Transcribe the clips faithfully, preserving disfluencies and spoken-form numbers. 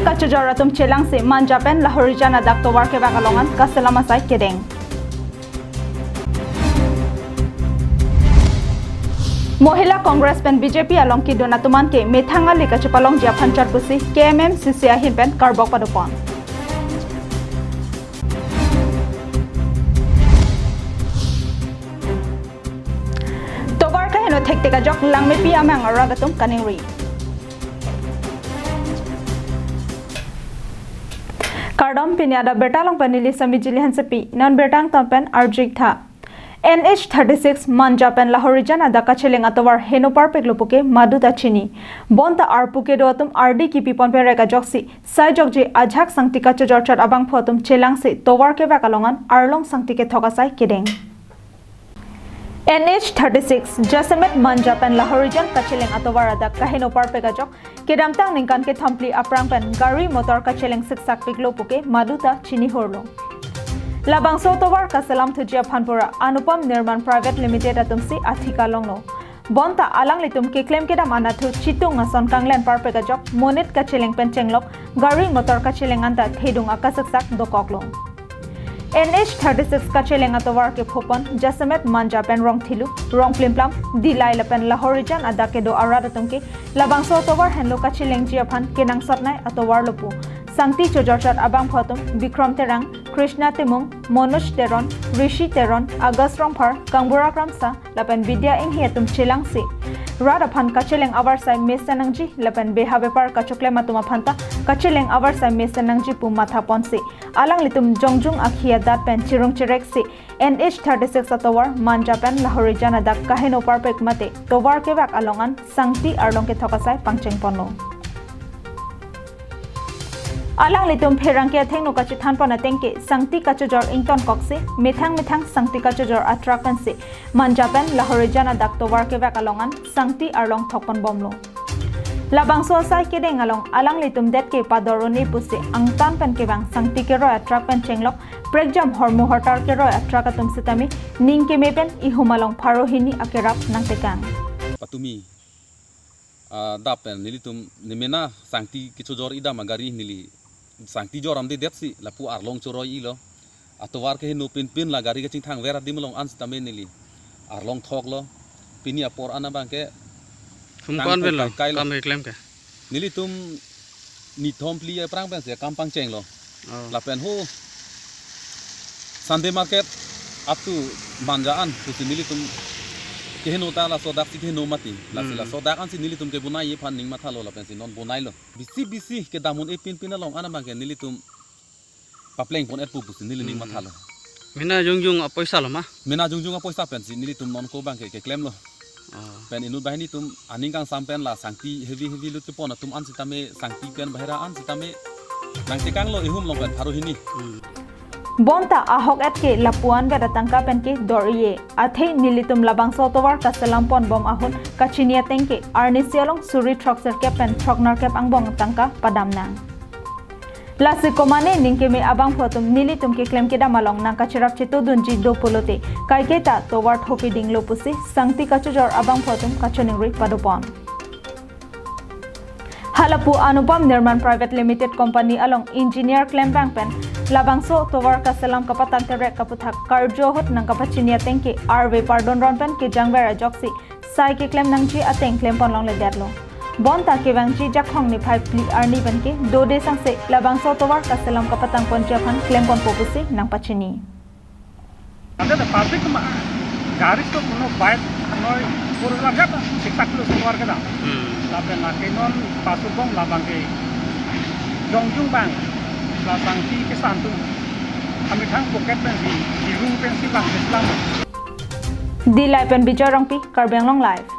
Kachojor atum chelangsi Manja pen Lahorijan adak tovar kevak along an kaselam asai kedeng. Mohila Congress pen B J P along kedun atum an ke methang ali kachepalongji aphan chot pusi K M M C C ahin pen karbok padopon. Tovar kaheno thekthek ajok Langmepi amang arat atum kaningri. Kardom, pini adap birta along pen neli Sami Jili Hansepi, non birta angton pen arju-ik tha. N H thirty-six Manja pen Lahorijan adak kacheleng atovar heno parpeklo puke maduta chini. Bonta arpu kedo atum ardi kipi ponpe rek ajoksi, sai jokje ajak sangti kachojor chot abangphu atum chelangsi tovar kevak along an arlong sangti kethok asai kedeng. N H thirty-six Jasemet Manja pen Lahorijan kacheleng atovar adak kaheno parpek ajok, kedamtang ningkan kethom phli aphrang pen gari motor kacheleng siksak piklo puke maduta chini hurlo. Labangso tovar kaselam thuji aphan pura Anupam Nirman Private Limited atumsi athika longlo. Bonta alanglitum keklem kedam anatthu chitung ason kanglen parpek ajok monit kacheleng pen chenglok gari motor kacheleng anta thedung akasiksak dokoklo. N H thirty-six kacheleng atovar kephopon Jasemet Manja pen Rongthilu, Rongplimplam, Dillai lapen Lahorijan adak kedo arat atum ke labangso atovar henlo kachelengji aphan kenangsotnei atovarlo pu sangti chojor chot abangphu atum Bikrom Terang, Krishna Timung, Manoj Teron, Rishi Teron, August Rongphar, Kangbura Kramsa lapen Bidya Inghi atum chelangsi rat aphan kacheleng avarsai mesen nangji lapen beha bepar kachoklem atum aphanta kacheleng avarsai mesen nangji pu mathaponsi alanglitum jongjung akhi adat pen chirung chireksi N H thirty-six atovar Manja pen Lahorijan adak kaheno parpek mate tovar kevak along an sangti arlong kethok asai pangchengponlo. Alanglitum pherangke athengno kachethanpon atengke sangti kachojor ingtonkoksi methang methang sangti kachojor atruck pensi Manja pen Lahorijan adak tovar kevak along an sangti arlong thokponbomlo. Labangso asai kedeng along alanglitum det ke pador un-e pusi angtan pen kevang sangti keroi atruck pen chenglok prekjam hormu hortar keroi atruck atum sitame ning keme pen ihum along pharo hini akerap nangtekang. Patumi, ah, adap pen nelitum nemena sangti kechojor idam agari neli sangti joram de detsi lapu arlong choroi-ilo. Atovar keheno pinpin la gari kachingthang ver adim along an sitame neli arlong thoklo. Pini apor an abang ke hum tang kon pen lo, pon kai lo. Kam keklem ke? Nelitum nithom phli aphrang pensi kam pangchenglo. Oh. Lapen ho Sunday market up to Manja an pusi nelitum keheno ta laso dak si keheno mati. Lasi Hmm. laso dak ansi nelitum kebonai aphan ning mathalo lapensi non bonailo. Bisi bisi kedam un-e pinpin along an abang ke nelitum paplengpon-et pu pusi neli ning Hmm. mathalo. Mena jongjung apoisa lo ma? Mena jongjung apoisa pensi nelitum non ko abang ke keklemlo. Oh. Pen inut banghini atum aning kangsam pen la sangti heavy heavy lut kepon atum an sitame sangti pen bahera an sitame nangtekanglo ihum along pen pharo hini. Hmm. Bonta ahok-et ke lapu-an vet atangka pen ke dor-e. Athe nelitum labangso atovar kaselamponbom ahut kachini atengke arnisi along suri throksirkep pen throknerkep angbong tangka padamnang. Lasi komane ning keme abangphu atum nelitum keklem kedam along nangkacherap chetodunji do pulote kaiketa tovar thopidinglo pusi sangti kachojor abangphu atum kachoningri padopon. Halapu Anupam Nirman Private Limited Company along engineer klembang pen labangso tovar kaselam kapatang terek kaputhak karju ahut nangkapachini atengke arve pardon ron pen kejangver ajoksi sai keklem nangji ateng klempon longledetlo. Bonta kevangji Jakhong niphai phli arni pen ke dode sangse labangso tovar kaselam kapatangponji aphan klemponpo pusi nangpachini. Ada the public ma garis to kuno bike noi four wheeler jat siksak lo singwar kedam. Hmm. Lapen lake non pasubong labang ke jongjung bang la sangti kesan atum amethang pocket pensi jirung pensi bang keselam. Dillai pen Bijoy Rongpi, Karbi Anglong Live.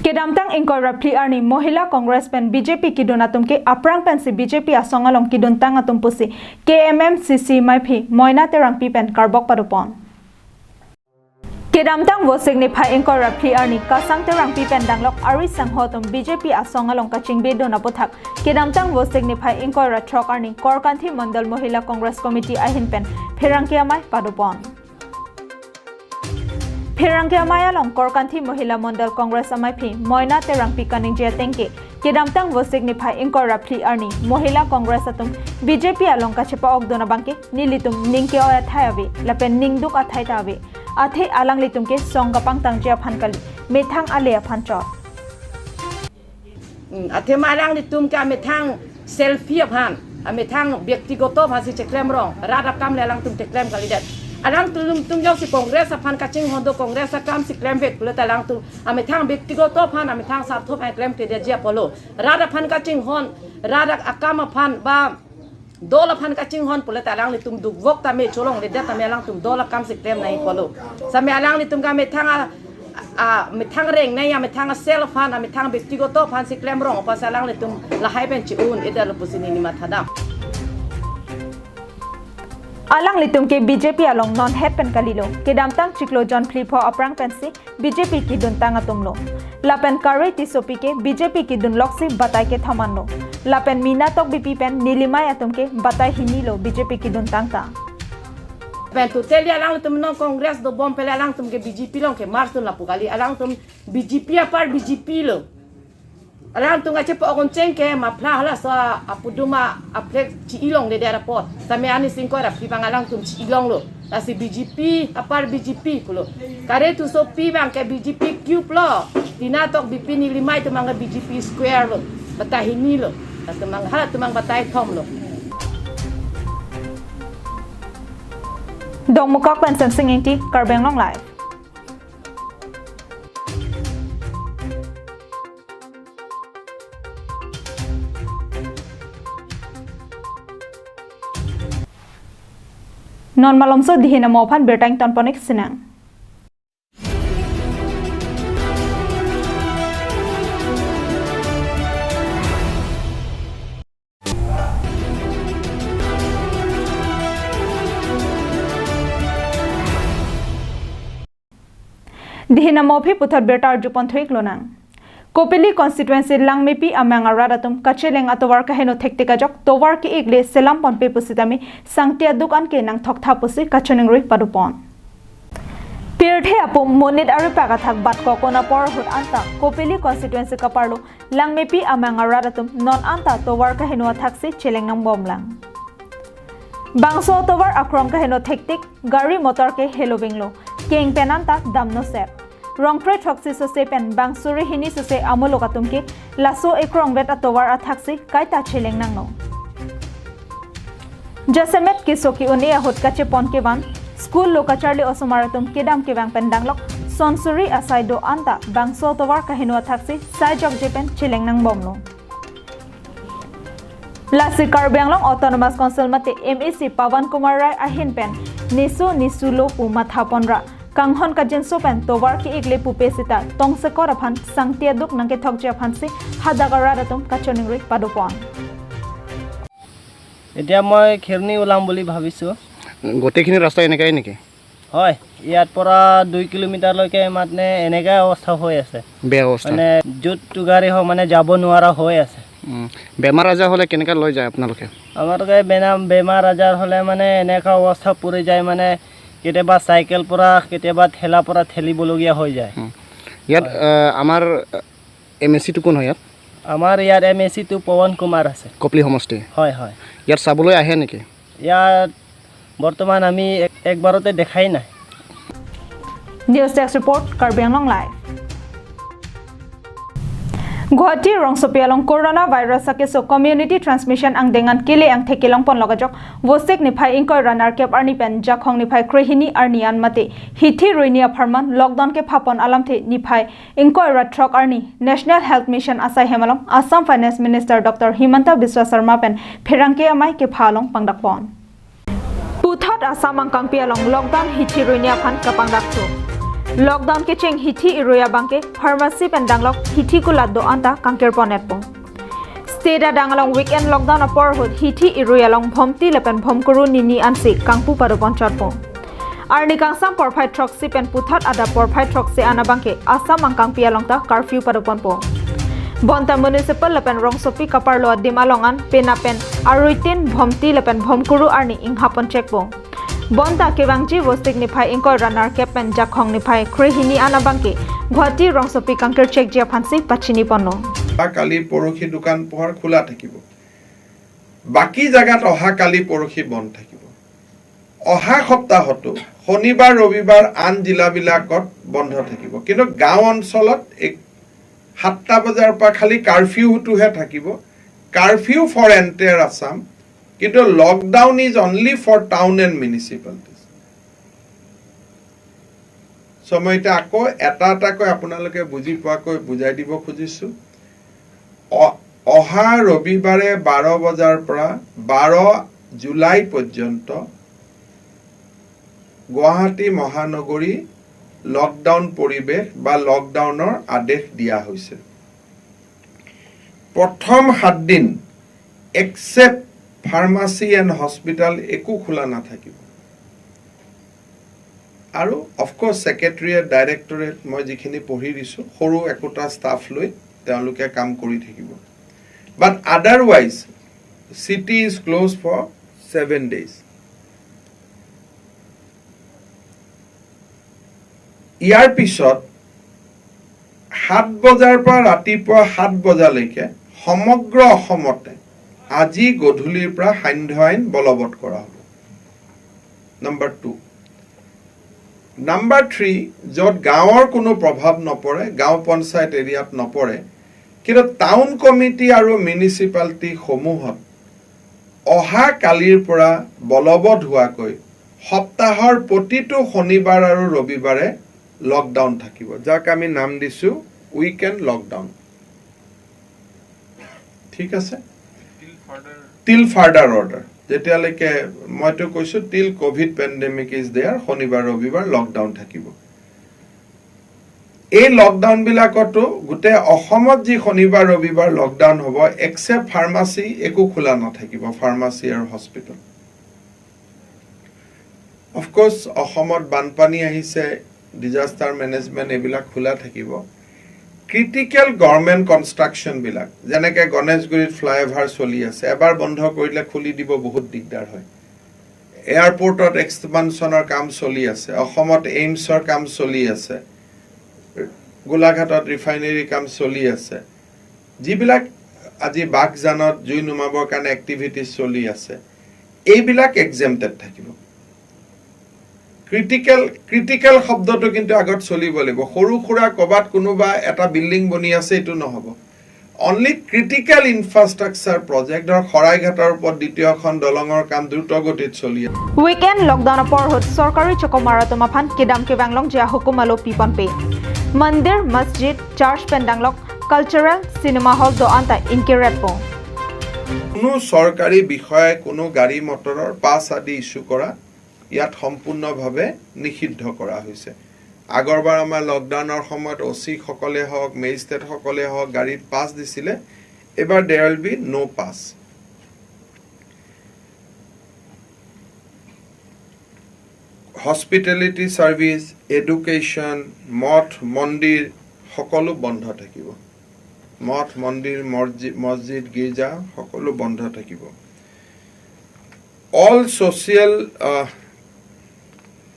Kedamtang ingkoi ra phli arni Mohila Congress pen B J P kedun atum ke aphrang pensi B J P asong along keduntang atum pusi K M M C C maiphi Moina Terangpi pen karbok padopon. Kedamtang Vosik niphai ingkoi ra phli arni Kasang Terangpi pen danglok ari sangho atum B J P asong along kachingbedun aputhak kedamtang Vosik niphai ingkoi ra throk arni Korkanthi Mondol Mohila Congress Committee ahin pen pherangke amei padopon. Pherangke amei along Korkanthi Mohila Mondal Congress amaiphi Moina Terangpi kaningje atengke, kedamtang Vosik niphai ingkoi ra phli arni Mohila Congress atum B J P along kachepa-okdun abangke nelitum ning ke-oi athai ave, lapen ning duk athai ta ave. Athe alanglitum ke song kapangtangji aphan kali, methang ale aphan chot. Hmm, athema alanglitum ke amethang selfie aphan, amethang byaktigoto aphan si cheklem rong, rat akam le alangtum cheklem kalidet. Alangtum tum jongsi Congress aphan kachinghon do, Congress akam si klemvek pulote alangtum amethang byaktigoto aphan, amethang sartho aphan klemkledetji apotlo. Rat aphan kachinghon, rat ak-, akam aphan ba dol aphan kachinghon pulote alanglitum dukvok tame, cholongledet tame alangtum dol akam si klem nangji apotlo. Same alanglitum ke amethang a, a, methang reng nangji, amethang a-self aphan, amethang byaktigoto aphan si klem rong apotsi alanglitum lahai pen chi-un-edetlo pusi neli mathadam. Alanglitum ke B J P along non het pen kalilo. Kedamtang chiklo jon phli pho aphrang pensi B J P keduntang atumlo. Lapen Kari Tissopi ke B J P kedunloksi batai kethom anlo. Lapen Mina Tokbipi pen Nilimai atum ke batai hinilo B J P keduntang ta. Pen totally alangtum non Congress dobom pele alangtum ke B J P along ke march dun lapu kali, alangtum B J P apar B J P lo. Alangtum kachepa-ok un cheng ke mapla halaso apudum a-flag chi-i longledet apot. Same arni ingkoi ra phli abang alangtum chi-i longlo. Lasi B J P apar B J P pulo. Kari Tissopi abangke B J P cube lo. Mina Tokbipi Nilimai atum abangke B J P square lo. Batai hinilo. Latum abang, halatum abang batai thomlo. Dongmukak pen Semsing Ingti, Karbi Anglong Live. Non malomso dihin amo aphan birta ingtonpon-ik sinang. Dihin amo aphi puthot birta arjupon thu-ik lonang. Kopili constituency Langmepi amang arat atum kacheleng atovar kaheno thektik ajok tovar ke-ik le selam ponpe pusitame sangti aduk an ke nangthoktha pusi kachiningri padopon. Pirthe apum monit aripak athak bat kokon apor ahut anta Kopili constituency kaparlo Langmepi amang arat atum non anta tovar kaheno athaksi cheleng nangbomlang. Bangso tovar akrong kaheno thektik, gari motor ke helovinglo, keng pen anta damno sep. Rong phre throksi sose pen bang suri hini sose amuluk atum ke laso ekrongvet atovar athaksi kaita cheleng nangno. Jasemet keso ke-un-e ahut kachepon kevan, school lo kacharli osomar atum kedam kevang pen danglok, son suri asai do anta bangso tovar kaheno athaksi sai jokje pen cheleng nangbomlo. Lasi Karbi Anglong Autonomous Council mate M A C Pawan Kumar Rai ahin pen neso nesu lo pu mathaponra, kanghon kajinso pen tovar ke-ik le pupe seta tongsekot aphan sangti aduk nangkethokji aphansi hadak arat atum kachiningri padopon. এতিয়া মই খেৰণি ওলাম বুলি ভাবিছোঁ। গোটেইখিনি ৰাস্তা এনেকাই নেকি? হয়, ইয়াৰ পৰা দুই কিলোমিটাৰলৈকে মানে এনেকা অৱস্থা হৈ আছে। বেয়া অৱস্থা। মানে য'ত গাড়ী হওক মানে যাব নোৱাৰা হৈ আছে। উম, বেমাৰ আজাৰ হ'লে কেনেকা লৈ যায় আপোনালোকে? আমালোকে বেনা-, বেমাৰ আজাৰ হ'লে মানে এনেকা অৱস্থা পৰি যায়, মানে কেতিয়াবা চাইকেল পৰা, কেতিয়াবা ঠেলা পৰা ঠেলিবলগীয়া হৈ যায়। উম, ইয়াত, হয়। আহ, আমাৰ এম এ চিটো কোন হয় ইয়াত? আমাৰ ইয়াত এম এ চিটো পৱন কুমাৰ আছে। কপলি সমষ্টি? হয়, হয়। ইয়াত চাবলৈ আহে নেকি? ইয়াত বৰ্তমান আমি এক-, একবাৰতে দেখাই নাই। News Desk Report, Karbi Anglong Live. Guwahati rongsopi along corona virus akeso community transmission angdeng an kele angthek kelongpon lok ajok Vosik niphai ingkoi ra nerkep arni pen Jakhong niphai krehini arni an mate hithi ruini apharman lockdown kephapon alamthe niphai ingkoi ra throk arni National Health Mission asai hem along Assam Finance Minister Doctor Himanta Biswa Sarma pen pherangke amei kepha along pangdakpon. Puthot Assam angkangpi along lockdown hithi ruini aphan kapangdakso. Lockdown kecheng hithi irui abangke pharmacy pen danglok hithi kulat do anta kangkirpon etpo. State adang along weekend lockdown apor ahut hithi irui along Bhomti lapen Bhomkuru nini ansi kangpu padopon chotpo. Arni kangsam porphai throksi pen puthot adap porphai throksi an abangke Assam angkangpi along ta curfew padoponpo. Bonta municipal lapen rongsopi kaparlo adim along an pena pen aruitin Bhomti lapen Bhomkuru arni inghapon chekpo. Bonta kevangji Vosik niphai ingkoi ra nerkep pen Jakhong niphai krehini an abangke Guwahati rongsopi kangkirchekji aphansi pachini ponlo. অহা কালি পৰহি দোকান পোহাৰ খোলা থাকিব। বাকী জাগাত অহা কালি পৰহি বন্ধ থাকিব। অহা সপ্তাহতো শনিবাৰ ৰবিবাৰ আন জিলাবিলাকত বন্ধ থাকিব, কিন্তু গাঁও অঞ্চলত এক সাতটা বজাৰ পৰা খালি কাৰফিউটোহে থাকিব। Curfew for entire Assam, কিন্তু lockdown is only for town and municipalities. So মই এতিয়া আকৌ এটা এটাকৈ আপোনালোকে বুজি পোৱাকৈ বুজাই দিব খুজিছো। অ- অহা ৰবিবাৰে বাৰ বজাৰ পৰা বাৰ জুলাই পৰ্যন্ত গুৱাহাটী মহানগৰী লকডাউন পৰিৱেশ বা লকডাউনৰ আদেশ দিয়া হৈছে। প্ৰথম সাত দিন except pharmacy and hospital একো খোলা নাথাকিব। আৰু অফক'ৰ্চ ছেক্ৰেটেৰিয়েট, ডাইৰেক্টৰেট, মই যিখিনি পঢ়ি দিছোঁ, সৰু একোটা ষ্টাফ লৈ তেওঁলোকে কাম কৰি থাকিব। But otherwise city is closed for seven days. ইয়াৰ পিছত সাত বজাৰ পৰা ৰাতিপুৱা সাত বজালৈকে সমগ্ৰ অসমতে আজি গধূলিৰ পৰা সান্ধ্য আইন বলবৎ কৰা হ'ব। Number two. নাম্বাৰ থ্ৰী, য'ত গাঁৱৰ কোনো প্ৰভাৱ নপৰে, গাঁও পঞ্চায়ত এৰিয়াত নপৰে, কিন্তু টাউন কমিটি আৰু মিউনিচিপালিটিসমূহত অহা কালিৰ পৰা বলবৎ হোৱাকৈ সপ্তাহৰ প্ৰতিটো শনিবাৰ আৰু ৰবিবাৰে লকডাউন থাকিব, যাক আমি নাম দিছোঁ উইকেণ্ড লকডাউন। ঠিক আছে? Till further order। যেতিয়ালৈকে, মইতো কৈছোঁ, till COVID pandemic is there, শনিবাৰ ৰবিবাৰ লকডাউন থাকিব। এই লকডাউনবিলাকতো গোটেই অসমত যি শনিবাৰ ৰবিবাৰ লকডাউন হ'ব, except ফাৰ্মাচী একো খোলা নাথাকিব, ফাৰ্মাচী আৰু হস্পিটেল। অফক'ৰ্চ অসমত বানপানী আহিছে, ডিজাষ্টাৰ মেনেজমেণ্ট এইবিলাক খোলা থাকিব। ক্ৰিটিকেল গভৰ্ণমেণ্ট কনষ্ট্ৰাকশ্যনবিলাক, যেনেকে গণেশগুৰিত ফ্লাইঅভাৰ চলি আছে, এবাৰ বন্ধ কৰিলে খুলি দিব বহুত দিগদাৰ হয়। এয়াৰপৰ্টত এক্সপানশ্যনৰ কাম চলি আছে, অসমত এইমছৰ কাম চলি আছে, গোলাঘাটত ৰিফাইনেৰী কাম চলি আছে, যিবিলাক আজি বাঘজানত জুই নুমাবৰ কাৰণে এক্টিভিটিজ চলি আছে, এইবিলাক এক্সেম্পটেড থাকিব। ক্ৰিটিকেল, ক্ৰিটিকেল শব্দটো কিন্তু আগত চলিব লাগিব। সৰু সুৰা ক'ৰবাত কোনোবা এটা বিল্ডিং বনি আছে, এইটো নহ'ব। অনলি ক্ৰিটিকেল ইনফ্ৰাষ্ট্ৰাকচাৰ প্ৰজেক্ট, ধৰক শৰাইঘাটৰ ওপৰত দ্বিতীয়খন দলঙৰ কাম দ্ৰুতগতিত চলি আছে। Weekend lockdown apor ahut sorkari chokomar atum aphan kedam kevang longji ahukum alopi ponpe. Mandir, masjid, church pen danglok, cultural, cinema hall do-an ta ingkir-etpo. কোনো চৰকাৰী বিষয়াই কোনো গাড়ী মটৰৰ পাছ আদি ইছ্যু কৰা ইয়াত সম্পূৰ্ণভাৱে নিষিদ্ধ কৰা হৈছে। আগৰবাৰ আমাৰ লকডাউনৰ সময়ত অ' চিসকলে হওক, মেজিষ্ট্ৰেটসকলে হওক, গাড়ীত পাছ দিছিলে। এইবাৰ there will be no pass। Hospitality service, education, মঠ মন্দিৰ সকলো বন্ধ থাকিব। মঠ মন্দিৰ, মছজি- মছজিদ, গীৰ্জা সকলো বন্ধ থাকিব। All social,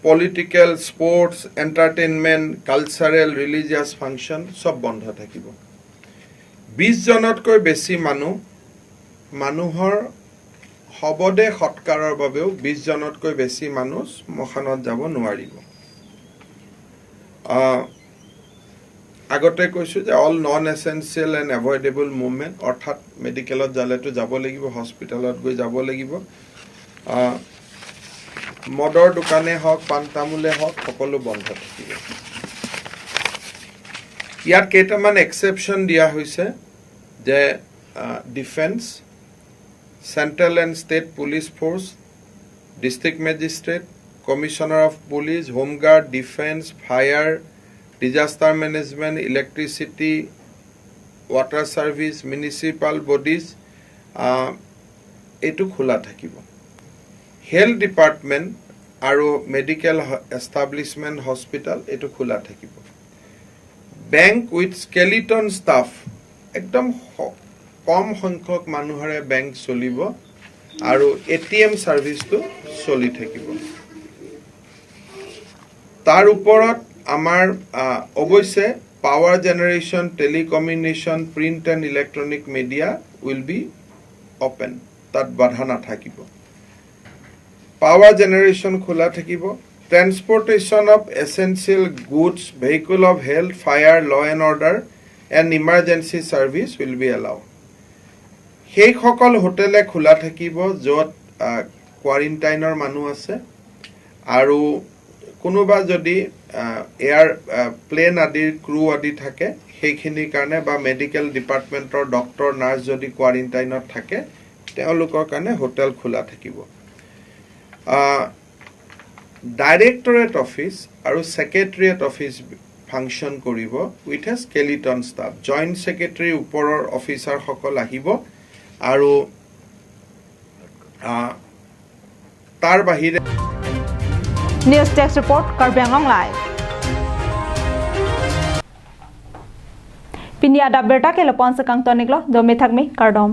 political, sports, entertainment, cultural, religious function সব বন্ধ থাকিব। বিছজনতকৈ বেছি মানুহ, মানুহৰ শৱদেহ সৎকাৰৰ বাবেও বিছজনতকৈ বেছি মানুহ শ্মশানত যাব নোৱাৰিব। আহ, আগতে কৈছোঁ যে অল নন এচেঞ্চিয়েল এণ্ড এভইডেবল মুভমেণ্ট, অৰ্থাৎ মেডিকেলত যালেতো যাব লাগিব, হস্পিটেলত গৈ যাব লাগিব। আহ, মদৰ দোকানে হওক, পাণ তামোলে হওক, সকলো বন্ধ থাকিব। ইয়াত কেইটামান এক্সেপশ্যন দিয়া হৈছে যে, ah, defence, central and state police force, district magistrate, commissioner of police, home guard, defence, fire, disaster management, electricity, water service, municipal bodies, ah, এইটো খোলা থাকিব। হেল্থ ডিপাৰ্টমেণ্ট আৰু মেডিকেল হ- এষ্টাব্লিছমেণ্ট হস্পিটেল এইটো খোলা থাকিব। বেংক উইথ স্কেলিটন ষ্টাফ, একদম স- কম সংখ্যক মানুহৰে বেংক চলিব আৰু এ টি এম ছাৰ্ভিচটো চলি থাকিব। তাৰ ওপৰত আমাৰ আহ, অৱশ্যে power generation, telecommunication, print and electronic media will be open, তাত বাধা নাথাকিব। পাৱাৰ জেনেৰেশ্যন খোলা থাকিব। Transportation of essential goods, vehicle of health, fire, law and order and emergency service will be allowed। সেইসকল হোটেলে খোলা থাকিব য'ত কোৱাৰেণ্টাইনৰ মানুহ আছে আৰু কোনোবা যদি এয়াৰ প্লেন আদিৰ ক্ৰু আদি থাকে, সেইখিনিৰ কাৰণে বা মেডিকেল ডিপাৰ্টমেণ্টৰ ডক্টৰ নাৰ্ছ যদি কোৱাৰেণ্টাইনত থাকে, তেওঁলোকৰ কাৰণে হোটেল খোলা থাকিব। ডাইৰেক্টৰেট অফিচ আৰু ছেক্ৰেটেৰিয়েট অফিচ ফাংচন কৰিব with a skeleton staff। Joint secretary ওপৰৰ অফিচাৰসকল আহিব আৰু আহ, তাৰ বাহিৰে News Desk Report, Karbi Anglong Live. Pini adap abirta ke lapu-an si kangton-iklo, dome thakme, kardom.